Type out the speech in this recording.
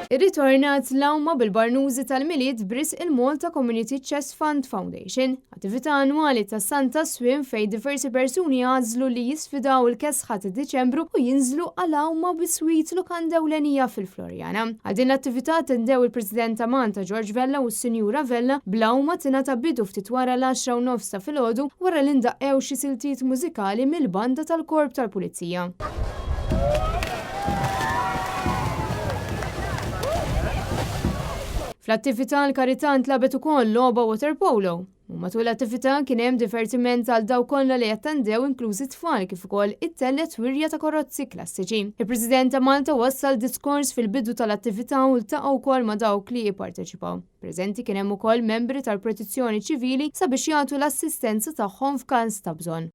Irritornat l-għawma bil-barnużi tal-Milied b'risq il-Malta Community Chest Fund Foundation, attività annwali ta' Santa Swim fejn diversi persuni għażlu li jisfidaw il-kesħa ta' Diċembru u jinżlu għal għawma biswit lukanda ewlenija fil-Floriana. Għal din l-attività attendew il-President ta' Malta George Vella u s-Sinjura Vella bl-għawma tingħata bidu ftit wara l-għaxra u nofs ta' filgħodu wara li ndaqqew xi siltiet mużikali mill-banda tal-Korp tal-Pulizija. Fl-attività l-karità ntlagħbet ukoll logħba waterpolo. U matul l-attività kien hemm divertiment għal dawk kollha li attendew inklużi tfal kif ukoll ittellet wirja ta' karozzi klassiċi. Il-President ta' Malta wassal diskors fil-bidu tal-attività u ltaqa' wkoll ma' dawk li ipparteċipaw. Preżenti kien hemm ukoll membri tal-Protezzjoni Ċivili sabiex jagħtu l-assistenza tagħhom f'każ ta' bżonn.